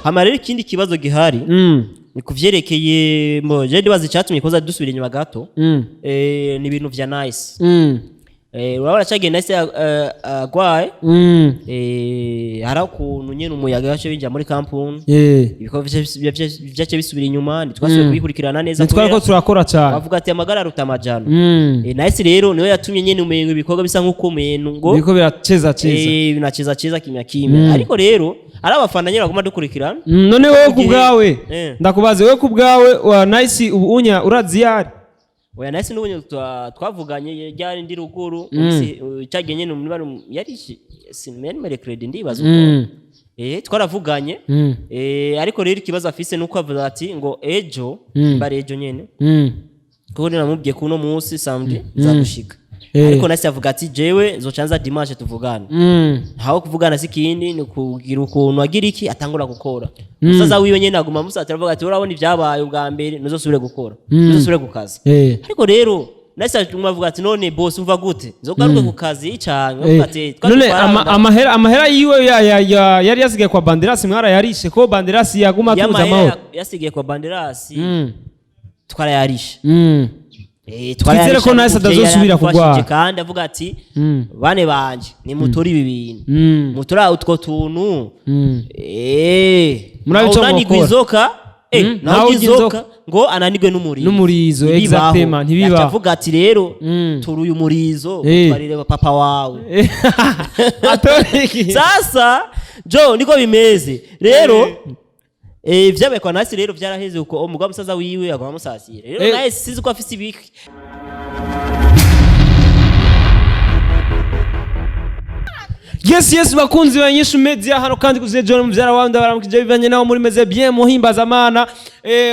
Hama rero ikindi kibazo gihari ni kuvyerekeye mo je ndibaza icatumye koza dusubira inyuma gato. Ni ibintu vya Nice. Urabona cagiye Nice agwaye. Hari ukuntu nyene umuyaga wace winjira muri kampuni, ibikorwa vyace bisubira inyuma, ntitwasubiye kubikurikirana neza Nitwari ko kubera turakora cyane. bavuga ati amagara aruta amajana. Nice rero niwe yatumye nyene umengo ibikorwa bisa nk'uko umengo ngo Biriko biracheza cheza. Binacheza cheza kimya kimya, ariko rero ari abafana nyene baguma dukurikirana. None wowe ku Igihe- bwawe, ndakubaze, wowe ku bwawe wa Nice ubu unya urazi yari? Oya, Nice n'ubu nyene twavuganye ryari ndi ruguru, cyagiye nyene yari yari mercredi ndibaza uko. Twaravuganye. Ariko rero ikibazo afise nuko avuga ati ngo ejo, bari ejo nyene, kuko namubwiye kuno munsi samedi nzagushika. Ariko Nice avuga ati jewe nzoca nza dimanche tuvugane. Ntaho kuvugana si ikindi, ni kugira ukuntu agira iki atangura gukora. Umusaza wiwe nyene aguma amusatira avuga ati urabona ibyabaye ubwa mbere, ntuzosubire gukora, ntuzosubire ku kazi. Ariko rero Nice aguma avuga ati none boss umva gute, nzogaruke ku kazi canke? Avuga ati None amahera yiwe yari yasigaye kwa Banderas mwarayarishe, ko Banderas yaguma atuza Y'amahera amahoro? Yasigaye kwa Banderas twarayarishe. Twizere ko Nice atazosubira kugwara. Kandi avuga ati bane banje nimuture ibi bintu, mutura utwo tuntu. Murabe ico Unanigwa mwokora. inzoka, nawe Nawe urya urya inzoka inzoka. ngo ananigwe n'umurizo. N'umurizo, Ntibibaho. exactement, ntibibaho. Yaca avuga ati rero tura uyu murizo, utwarire papa wawe. Atoriki. Sasa jo niko bimeze rero. Vyabaye kwa Nasi rero vyaraheze uko, umugabo musaza wiwe aguma amusasira rero. Naye sinzi ko afise ibiki. Yes, bakunzi ba Nyishu Media, hano kandi kuze John muvyara wawe, ndabaramukije bivanye naho muri meze bien muhimbaza Mana.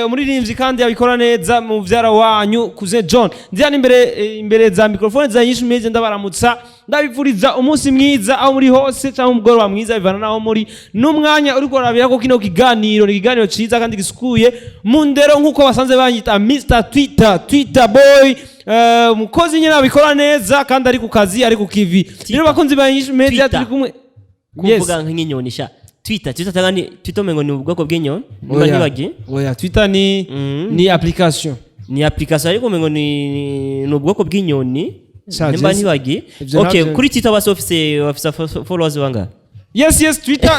Umuririmbyi kandi abikora neza muvyara wanyu kuze John. Ndi hano imbere imbere za microphone za Nyishu Media, ndabaramutsa, ndabipfuriza umunsi mwiza aho muri hose cyangwa umugoroba mwiza bivana naho muri n'umwanya uri kurabira ko kino kiganiro ni ikiganiro ciza kandi gisukuye mu ndero nk'uko basanze banyita Mr Twitter, Twitter boy, umukozi nyine abikora neza kandi ari ku kazi, ari ku kivi. Rero bakunzi ba Nyishu Media, Twitter. turi kumwe. Yes. Kuvuga nk'inyoni sha, Twitter, Twitter cyangwa ni Twitter, umengo ni ubwoko bw'inyoni niba Oya. ntibagiye. Oya, Twitter ni ni application. Ni application ariko umengo ni ubwoko bw'inyoni Sha, nimba Jesse, ntibagiye. ivyo Okay, navyo- kuri Twitter basi ofise followers bangahe? Yes, Twitter.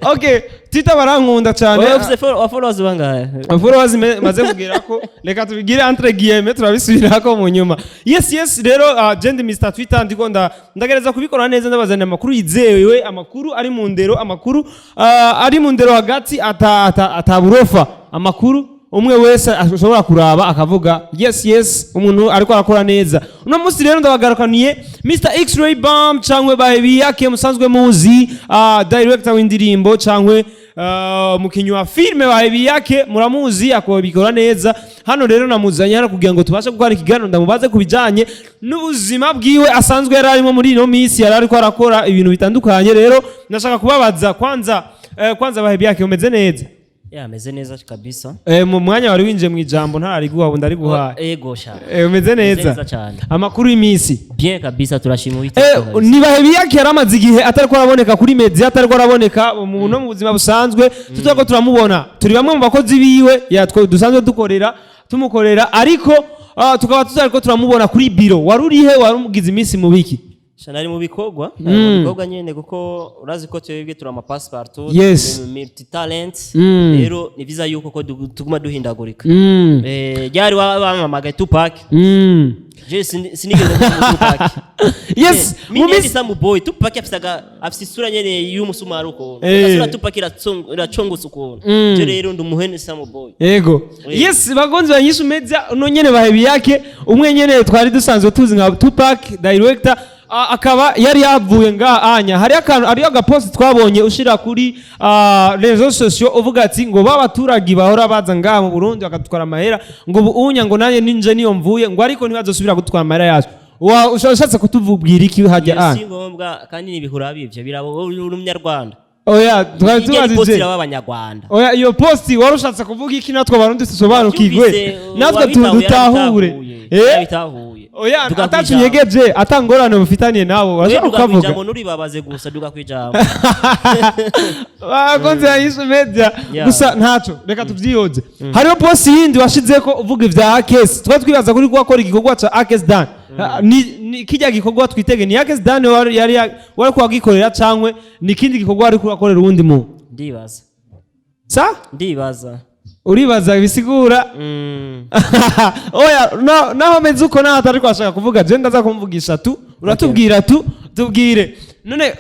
Okay, Twitter barankunda cyane. Oya, ofise followers bangahe? Followers maze kugira ko reka tubigire entre guillemets, turabisubirako mu nyuma. Yes, rero je ndi Mr Twitter, ndiko ndagereza kubikora neza, ndabazanira amakuru yizewe, amakuru ari mu ndero, amakuru ari mu ndero hagati, ata ataburofa, amakuru umwe wese ashobora kuraba akavuga yes, umuntu ariko arakora neza. Uno munsi rero ndabagarukaniye Mr X-Ray Bomb cyangwa Bahebiyake musanzwe muzi, director w'indirimbo cyangwa umukinnyi wa filime Bahebiyake muramuzi, akabikora neza. Hano rero namuzanye hano kugira ngo tubashe gukora ikiganiro, ndamubaze ku bijanye n'ubuzima bwiwe asanzwe yari arimo muri ino minsi, yari ariko arakora ibintu bitandukanye. Rero ndashaka kubabaza kwanza, kwanza Bahebiyake, umeze neza? Ya, ameze neza kabisa. Mu mwanya wari winjiye mu ijambo ntarariguha, ubu ndariguhaye. Ego sha. Umeze Ameze neza? neza cyane. Amakuru y'iminsi? Bien kabisa, turashima Uwiteka kabisa. Ni Bahebiyake yari amaze igihe atariko araboneka kuri media, atariko araboneka no mu buzima busanzwe, tutariko turamubona. Turi bamwe mu bakozi biwe yatwe dusanzwe dukorera, tumukorera, ariko tukaba tutariko turamubona kuri biro. Wari urihe? Wari umugize iminsi mu biki? Sha, nari mu bikorwa, nari mu bikorwa nyene, kuko urazi ko twebwe turi ama passepartout, multi talent. Rero ni vyiza yuko ko tuguma duhindagurika. Ryari bampamagaye Tupac, je sinigeze mbona Tupac. Yes, mu Mimi minsi Samu boy Tupac afise isura nyene y'umusumari ukuntu. Isura Tupac iracongotse ukuntu. Je rero ndi umuhene Samu boy. Ego. Oui. Yes, bakunzi ba Nyishu Media, uno nyene Bahebiyake, umwe nyene twari dusanzwe tuzi nka Tupac director, akaba yari yavuye ngaha anya. Hari akantu, hari agapost twabonye ushira kuri réseaux sociaux uvuga ati ngo babaturage bahora baza ngaha mu Burundi bakadutwara amahera, ngo ubu unya ngo nanjye ninje niyo mvuye, ngo ariko ntibazosubira gutwara amahera yacu. Wa ushatse kutubwira iki hajya Iyo anya? si ngombwa kandi nibihura bivyo birabo uri umunyarwanda. Oya, twari Irya ni post tubajije. iraba abanyarwanda. Oya, iyo posti wari ushatse kuvuga iki? Natwe abarundi dusobanukirwe, Wabyumvise, natwe uwabitahuye dutahure. yarabitahuye. Yarabitahuye. Oya, Duga atacinyegeje, atangorane mufitaniye nabo, Wewe urashobora duga kukavuga. kwijambo, nturibabaze gusa, duga kwijambo. Bakunzi ya Inyishu Media, gusa ntaco, reka tuvyiyoze. Hariho post yindi washizeko uvuga ivya Akes, twari twibaza kuri kuwakora igikorwa ca Akes Dan. Ah, ni kijya gikorwa twitege ni Akes Dan wari yari wari kuwagikorera, cankwe ni ikindi gikorwa wari kuwakorera uwundi muntu? Ndibaza. Sa? Ndibaza. Uribaza, bisigura oya, naho meze uko, naho atari kwashaka kuvuga, je ndaza kumvugisha tu. Uratubwira tu, tubwire none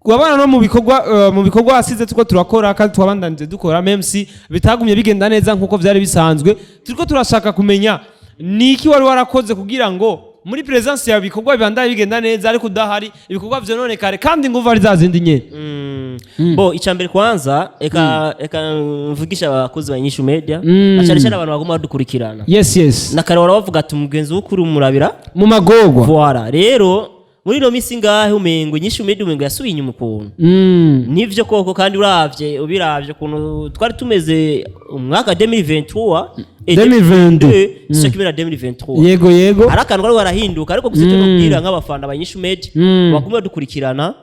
wabana no mu bikorwa, mu bikorwa wasize tuko turakora kandi twabandanije dukora, même si bitagumye bigenda neza nkuko vyari bisanzwe. Turiko turashaka kumenya niki wari warakoze kugira ngo muri présence yawe ibikorwa bibandanye bigenda neza, ariko udahari ibikorwa vyononekare kandi nguvu ari za zindi nyene. Bo, icambere kwanza, eka mvugisha abakozi ba Inyishu Media, na cyane cyane abantu baguma badukurikirana. Yes. Na kare bavuga ati umugenzi w'ukuri umurabira mu magorwa. Voilà, rero muri ino minsi ngahe umengo Inyishu Media umengo yasubiye inyuma ukuntu. Nivyo koko, kandi uravye, ubiravye ukuntu twari tumeze umwaka 2023 2022. 2022, kimwe na 2023, Yego. hari akantu kari warahinduka, ariko gusa icyo nubwira nk'abafana ba Inyishu Media baguma badukurikirana,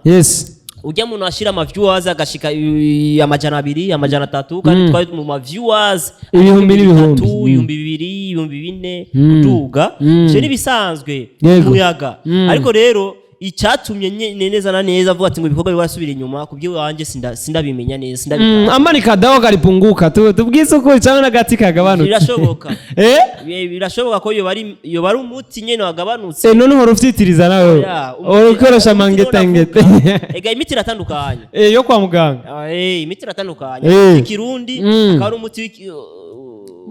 ujya muntu ashira ama viewers agashika 200, 300, kandi twari mu ma viewers Ibihumbi n'ibihumbi. 3,000, 2000, 4000 kuduga. Ivyo nibisanzwe, umuyaga. Ariko rero icyatumye neza na neza avuga ati ngo ibikorwa birasubira inyuma, kubw'iwanjye sindabimenya neza, sindabitanga. Amani kadawa karipunguka, tu tubwize ukuri, cyangwa n'agati kagabanutse. Birashoboka. Eh. Birashoboka ko yoba ari umuti nyene wagabanutse. Eh, none uhora ufyitiriza nawe? Oya, uhora ukoresha umuti mangete ngete. navuga. Ega imiti iratandukanye. Eh, yo kwa muganga. Ah, imiti iratandukanye. Ikirundi akaba ari umuti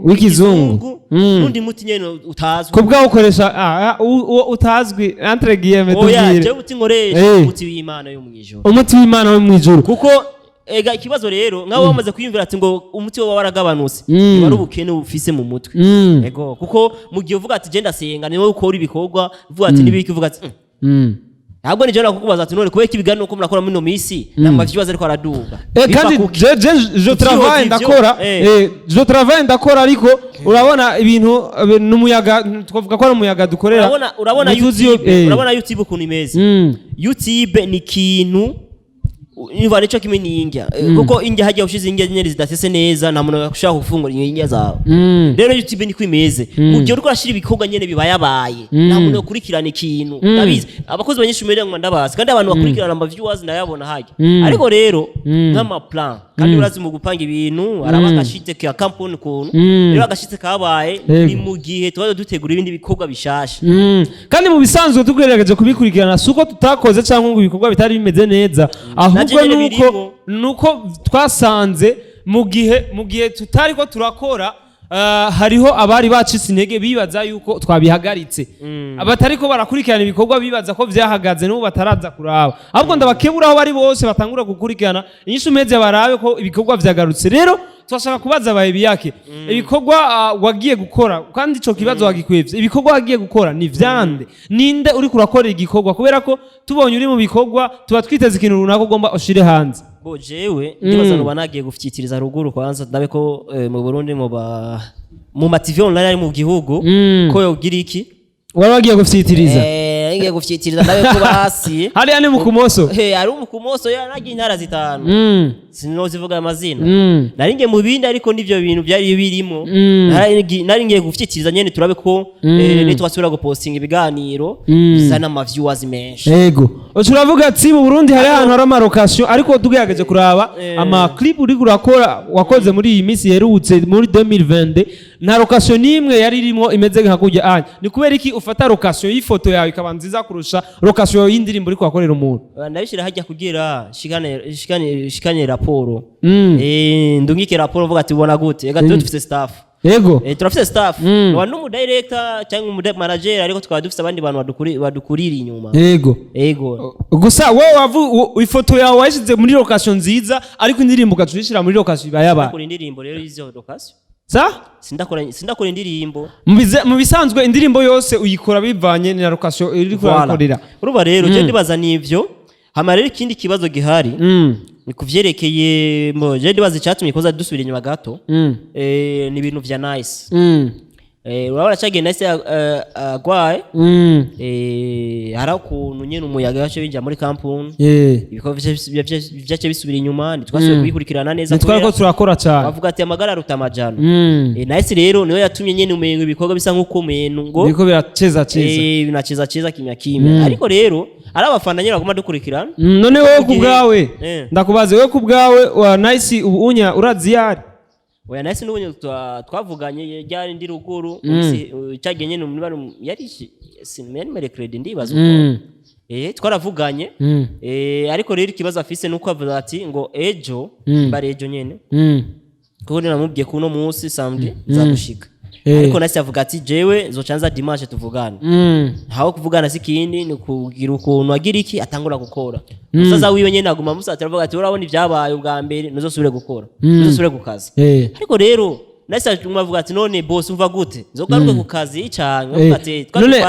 W'ikizungu. N'undi muti nyene utazwi. Ku bwawe ukoresha utazwi, entre guillemets? Oya. Tubwire. Jewe umuti nkoresha, umuti w'Imana yo mw'ijuru. Umuti w'Imana wo mw'ijuru. Kuko ega ikibazo rero nkaho wamaze kwiyumvira ati ngo umuti wowe waragabanutse, niba ari ubukene ufise mu mutwe. Ego, kuko mu gihe uvuga ati genda senga, niwe ukora ibikorwa, uvuga ati nibiki, uvuga ati Ntabwo ni jana kukubaza ati none kubera ko ibiganiro uko murakora muri ino minsi n'ama viewers ariko araduga. Eh, kandi Biva kuki? je travaille, ivyo, ndakora. Je travaille, ndakora, ariko urabona ibintu n'umuyaga, twavuga ko ari umuyaga dukorera. Urabona Ntituzi iyo- YouTube, urabona YouTube ukuntu imeze. YouTube ni ikintu niba nico kimwe n'indya. Kuko indya hajya ushize indya nyene zidatese neza, nta muntu ashobora gufungura indya zawe. Rero YouTube niko imeze, mu gihe uriko urashira ibikorwa nyene bibayabaye, nta muntu yokurikirana ikintu. Ndabizi abakozi banyinshi mbere ngo ndabazi, kandi abantu bakurikirana ama viewers ndayabona hajya. Ariko rero nk'ama plan, kandi urazi mu gupanga ibintu araba agashitse ka company ukuntu. Rero agashitse kabaye ni mu gihe tuba dutegura ibindi bikorwa bishasha. Kandi mu bisanzwe tugerageje kubikurikirana, si uko tutakoze cyangwa ngo ibikorwa bitari bimeze neza, ahubwo Navyo nyene nuko birimwo. nuko twasanze mu gihe tutari ko turakora, hariho abari bacitse intege bibaza yuko twabihagaritse, abatari ko barakurikirana ibikorwa bibaza ko vyahagaze, n'ubu bataraza kuraba. Ahubwo ndabakebura aho bari bose batangura gukurikirana Inyishu Media, barabe ko ibikorwa vyagarutse. Rero twashaka kubaza abayebi yake ibikorwa wagiye gukora, kandi ico kibazo wagikwevye. Ibikorwa wagiye gukora ni vyande? Ninde uri kurakora igikorwa? Kubera ko tubonye uri mu bikorwa, tuba twiteze ikintu runaka ugomba ushire hanze. Bo, jewe ndibaza ngo banagiye gufyitiriza ruguru kwanza, ndabe ko mu Burundi mu ma TV online ari mu gihugu ko yogira iki. Wari wagiye gufyitiriza? Eh, ngiye gufyitiriza ndabe ko basi Hariya ni mu kumoso. Eh, ari mu kumoso, yanagiye intara zitanu, sinozivuga amazina. Nari ngiye mu bindi, ariko n'ivyo bintu byari birimo. Nari ngiye gufyitiriza nyene turabe ko nitwasubira gupostinga ibiganiro bizana ama viewers menshi. Ego, turavuga ati mu Burundi hari ahantu hari ama location, ariko tugerageje kuraba ama clip uri kurakora, wakoze muri iyi minsi iherutse muri 2020, nta location n'imwe yari irimo imeze nka kurya anya. Ni kubera iki ufata location y'ifoto yawe ikaba nziza kurusha location y'indirimbo uri kuhakorera umuntu? Ndabishira hajya kugira shikane raporo, ndungike raporo mvuga ati ubona gute. Ega tuba dufise staff. Turafise staff, wa n'umu director cyangwa umu manager, ariko tukaba dufise abandi bantu badukurira inyuma. Ego. Gusa wowe ifoto yawe wayishyize muri location nziza, ariko indirimbo ugaca uyishyira muri location iba yabaye. Ndakora indirimbo rero y'izo location. Sa? Sindakora indirimbo. Mu bisanzwe indirimbo yose uyikora bivanye na location iri Voilà. kurakorera. Urumva rero je ndibaza nivyo. Hama rero ikindi kibazo gihari ni kuvyerekeye mo je ndibaza icyatumye koza dusubira inyuma gato, ni ibintu vya Nice. Urabona cagihe nahise agwaye, hari ukuntu nyene umuyaga wace winjira muri kampuni, ibikorwa vyace bisubira inyuma, ntitwasubiye kubikurikirana neza Nitwari ko kubera turakora cyane. Bavuga ati amagara aruta amajana. Nahise rero niwe yatumye nyene umengo ibikorwa bisa nk'uko umengo ngo Biriko biraceza ceza. Binacheza cheza kimya kimya, ariko rero ari abafana nyene baguma dukurikirana. None wowe ku bwawe, ndakubaze, wowe ku bwawe wa Nice ubu unya urazi yari? Oya, nahise n'ubu twavuganye ryari ndi ruguru, cyagiye nyene yari yari mercredi ndibaza uko. Twaravuganye. Ariko rero ikibazo afise nuko avuga ati ngo ejo, bari ejo nyene, kuko namubwiye ko uno munsi samedi nzagushika. Ariko nahise avuga ati jewe nzoca nza dimanche tuvugane. Ntawe kuvugana, si ikindi, ni kugira ukuntu agira iki atangura gukora. Umusaza wiwe nyene aguma amusatira, avuga ati urabona ibyabaye ubwa mbere, ntuzosubire gukora, ntuzosubire ku kazi. Ariko rero nahise aguma avuga ati none boss, umva gute, nzogaruke ku kazi canke? Avuga ati None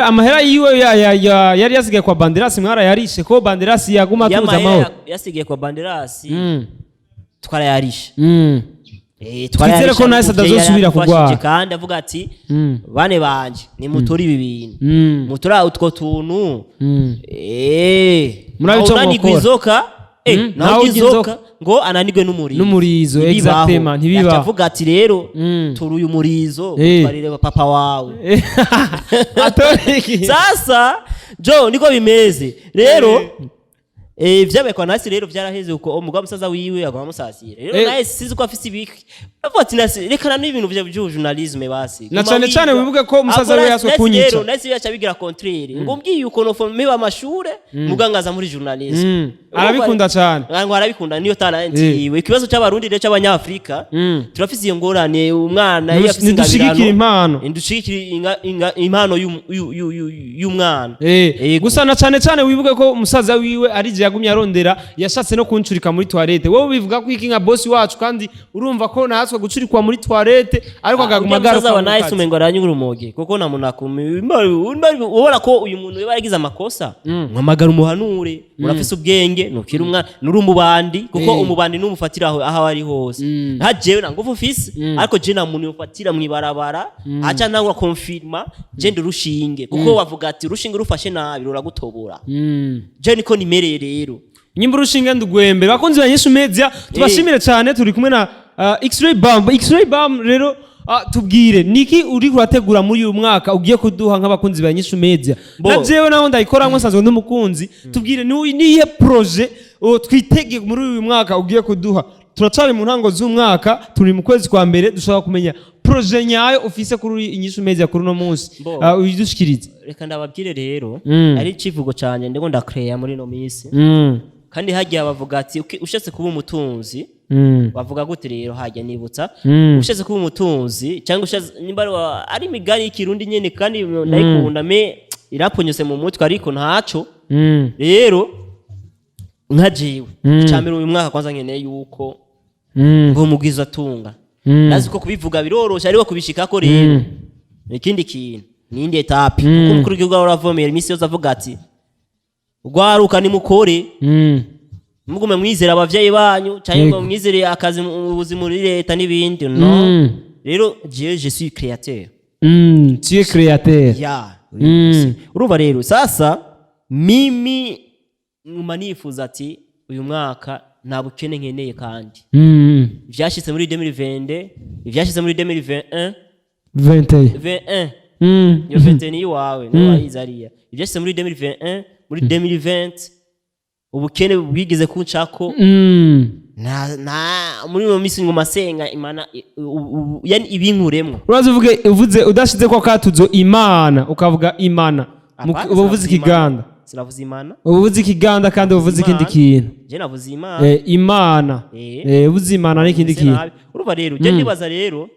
amahera yiwe yari yasigaye kwa Banderasi mwarayarishe, ko Banderasi yaguma atuza Y'amahera amahoro? Yasigaye kwa Banderasi twarayarishe. Twizere ko Nice umuvyeyi atazosubira yaradufashije. kugwara. Kandi avuga ati bane banje nimutore ibi bintu, mutora utwo tuntu. Murabe ico Nawe unanigwa mwokora. inzoka, nawe Nawe urya urya inzoka inzoka. ngo ananigwe n'umurizo. N'umurizo, Ntibibaho. exactement, ntibibaho. Yaca avuga ati rero tora uyu murizo, utwarire papa wawe. Atore iki? Sasa jo niko bimeze rero. Vyabaye kwa Nasi rero vyaraheze uko, umugabo musaza wiwe aguma amusasira rero. Nawe sinzi ko afise ibiki, avuga ati Nasi rekana n'ibintu vya by'ujournalisme basi. Na Guma cane wiga. cane wibuke ko umusaza Akora wiwe yaswe Nasi kunyica. rero Nasi yaca abigira contraire, ngo mbwiye ukuntu mpiba amashure muga ngaza muri journalisme. Arabikunda cane. Ngo arabikunda, niyo talent yiwe. Ikibazo cy'Abarundi rero, cy'Abanyafrika, turafise iyo ngorane, umwana iyo afise Ntidushigikira ingabirano, impano. ntidushigikira impano y'umwana. Yego. Gusa na cane cane wibuke ko umusaza wiwe ari je yagumye arondera, yashatse no kuncurika muri toilette. Wowe bivuga ko iki nka boss wacu, kandi urumva ko natwe gucurikwa muri toilette, ariko akaguma Ujya musaza agaruka wa mu Nice kazi. umengo aranyura urumogi, kuko nta muntu akumi ubona ko uyu muntu yaba yaragize amakosa, mwamagara umuhanure, urafise ubwenge, ntukiri umwana, nuri umubandi, kuko umubandi numufatira aho ari hose. Nka jewe nta ngufu ufise, ariko je nta muntu yofatira mw'ibarabara aca ntangura confirma je ndi urushinge, kuko bavuga ati urushinge rufashe nabi ruragutobora. Je niko nimereye rero. Nyimba urushinge ndugwembe. Bakunzi ba Nyishu Media, tubashimire cyane. Turi kumwe na X-Ray Bam. X-Ray Bam rero, tubwire niki uri kurategura muri uyu mwaka ugiye kuduha nk'abakunzi ba Nyishu Media? Bo. Na jewe naho ndayikoramwo, nsanzwe n'umukunzi. Tubwire niyihe projet twitege muri uyu mwaka ugiye kuduha. Turacari mu ntango z'umwaka, turi mu kwezi kwa mbere. Dushobora kumenya projet nyayo ufise kuri Inyishu Media kuri uno munsi? Bo. Uyidushikirize. Reka ndababwire rero, ari icivugo canje ndiko ndakreya muri ino minsi. Kandi hagiye bavuga ati ushatse kuba umutunzi, bavuga gute rero hajya nibutsa, ushatse kuba umutunzi cyangwa ushatse nimba ari imigani y'ikirundi nyene, kandi ndayikunda, me iraponyose mu mutwe, ariko ntaco. Rero nka jewe, icambere uyu mwaka kwanza nkeneye yuko ngo mugwiza atunga. Ndazi ko kubivuga biroroshe, ariko kubishikako rero ni ikindi kintu, ni indi étape, kuko umukuru w'igihugu ahora avomera iminsi yose avuga ati rwaruka nimukore, mugume mwizera abavyeyi banyu cyangwa ngo mwizere akazi mu buzima muri leta n'ibindi. No, rero jewe je suis créateur. Tu es créateur. Ya, urumva rero sasa mimi nguma nifuza ati uyu mwaka nta bukene nkeneye, kandi ivyashitse muri 2020, ivyashitse muri 2021, 21. 21. Iyo 21 ni iwawe, niwe wayize ariya. Ivyashitse muri 2021, muri 2020, ubukene bwigeze kuncako. Na muri iyo minsi nguma senga Imana yani ibinkuremwo. Urazi uvuge uvuze udashize ko katuzo Imana, ukavuga Imana. Apana, uba uvuze sinavuze ikiganda. Imana. Sinavuze Imana. Uba uvuze ikiganda kandi uba uvuze ikindi Imana. kintu. Je navuze Imana. Imana. Uvuze Imana n'ikindi Mvuze kintu. nabi. Urumva rero je ndibaza rero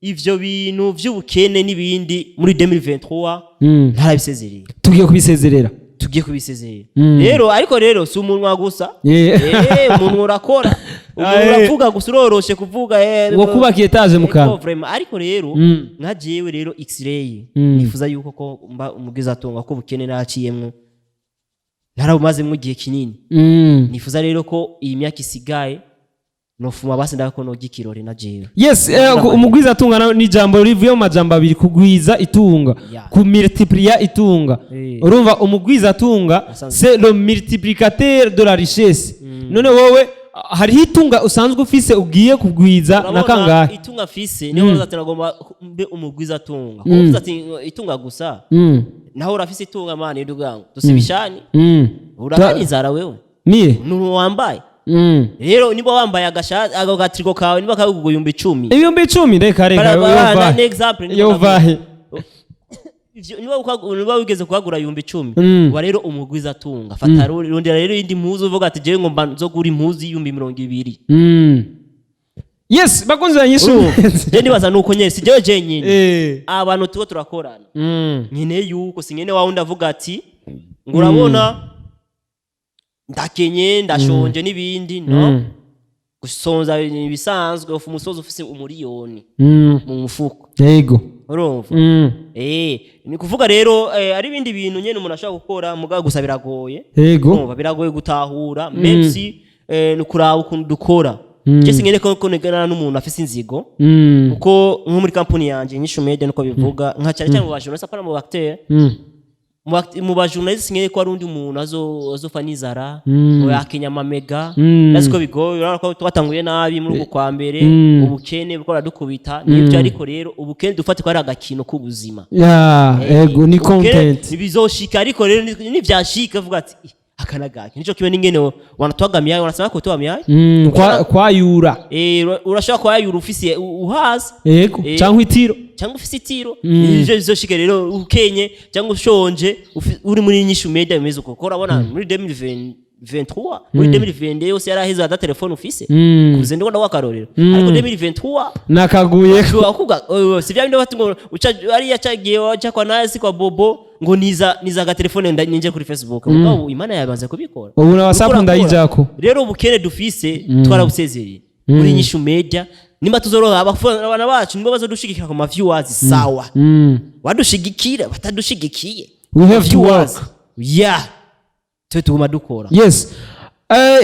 ivyo bintu vy'ubukene n'ibindi muri 2023 ntarabisezereye. Tugiye kubisezerera. Tugiye kubisezerera rero, ariko rero si umunwa gusa. Umunwa urakora, umuntu uravuga gusa, uroroshe kuvuga. Ngo kubaka étage mu kanwa. Vraiment, ariko rero nka jewe rero X-ray, nifuza yuko ko mba umugwizatunga, ko ubukene naciyemwo, narabumazemwo igihe kinini. Nifuza rero ko iyi myaka isigaye Nofuma basi ndako noga ikirori na jewe. Yes, umugwiza atunga nawe ni ijambo rivuye mu majambo abiri: kugwiza itunga, kumultiplier itunga. Urumva, umugwiza atunga c'est le multiplicateur de la richesse. None wowe, hariho itunga usanzwe ufise ugiye kugwiza na Urabona, kangahe? Itunga mfise, niyo mpamvu ati nagomba mbe umugwiza atunga, kuko uvuze ati itunga gusa, naho urafise itunga, mani, ndugango dusibishani. Urahari inzara wewe. Mie? Nuru wambaye. Rero niba wambaye agashati, ako gatriko kawe niba kagugwa 10,000, 10,000? Reka, reka. Ni example, niba Yovahe? Ivyo, niba wigeze kuhagura 10,000, uba rero umugwiza atunga. Fata, rondera rero iyindi mpuzu, uvuga ati jewe ngomba nzogura impuzu y'20,000. Yes, bakunzi ba Nyishu. Je nibaza nuko nyene si jewe jenyine, abantu tuba turakorana, nkeneye yuko si nkene wawe ndavuga ati ngo urabona ndakenye, ndashonje n'ibindi. No gusonza ni ibisanzwe. Ufu umusozi ufise 1 miliyoni mu mufuko. Urumva? Ni kuvuga rero, ari ibindi bintu nyene umuntu ashobora gukora, mugabo gusa biragoye. Urumva, biragoye gutahura, même si ni ukuraba ukuntu dukora. Je sinkene ko negana n'umuntu afise inzigo, kuko nko muri kampuni yanje Nyishu Media, niko bivuga, nka cyane cyane mu ba journaliste, apana mu ba acteur, mu ba journaliste, sinkene ko ari undi muntu azofa n'inzara ngo yakenya amamega. Ndazi ko bigoye. Urabona ko twatanguye nabi muri uku kwa mbere. Ubukene buriko buradukubita, nibyo, ariko rero ubukene dufate ko ari agakino k'ubuzima. Ya, ego, ni Ubukene content. Ntibizoshika, ariko rero nivyashika vuga ati: "Ih, akanagaki nico kimwe n'ingene wanatwaga miyayo, wanasema ko toa miyayo." Kwayura. Urashobora kwayura ufise uhaza. Cyangwa itiro. Cyangwa ufise itiro. Ivyo bizoshika rero ukenye cyangwa ushonje, uri muri Nyishu Media bimeze uko, kuko urabona muri 2023, muri 2022 yose yaraheze ata telefone ufise. Kuze ndiko ndaguha akarorero, ariko 2023 Nakaguye. Ushobora kuvuga, si bya bindi bati ngo uca ariya cagiye waca kwa Nasi, kwa Bobo, ngo niza agatelefone ninje kuri Facebook. Mugabo Imana yabanza kubikora. Ubu na WhatsApp Uriko urakora. ndayijako. Rero ubukene dufise twarabusezereye muri Nyishu Media. Nimba tuzoroha abana bacu, nimba bazodushigikira ku ma viewers, sawa. Badushigikira, batadushigikiye, We have to viewers. work. Yeah, twe tuguma dukora. Yes,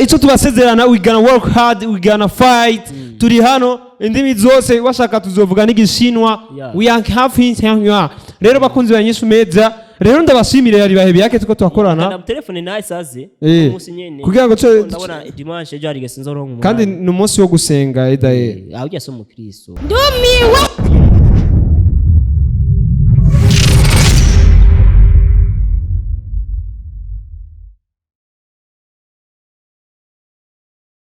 icyo tubasezerana, we gonna work hard, we gonna fight. Turi hano indimi zose, washaka tuzovuga n'igishinwa. We are hafi. Rero bakunzi ba Nyishu Media, rero ndabashimire, yari bahe yake tuko turakorana. Na telefone naye saze umunsi nyene Kugira ngo ndabona dimanche ejo hari sinzoronka. Kandi ni umunsi wo gusenga edaye. Aho ujya, si umukristo. Ndumiwe.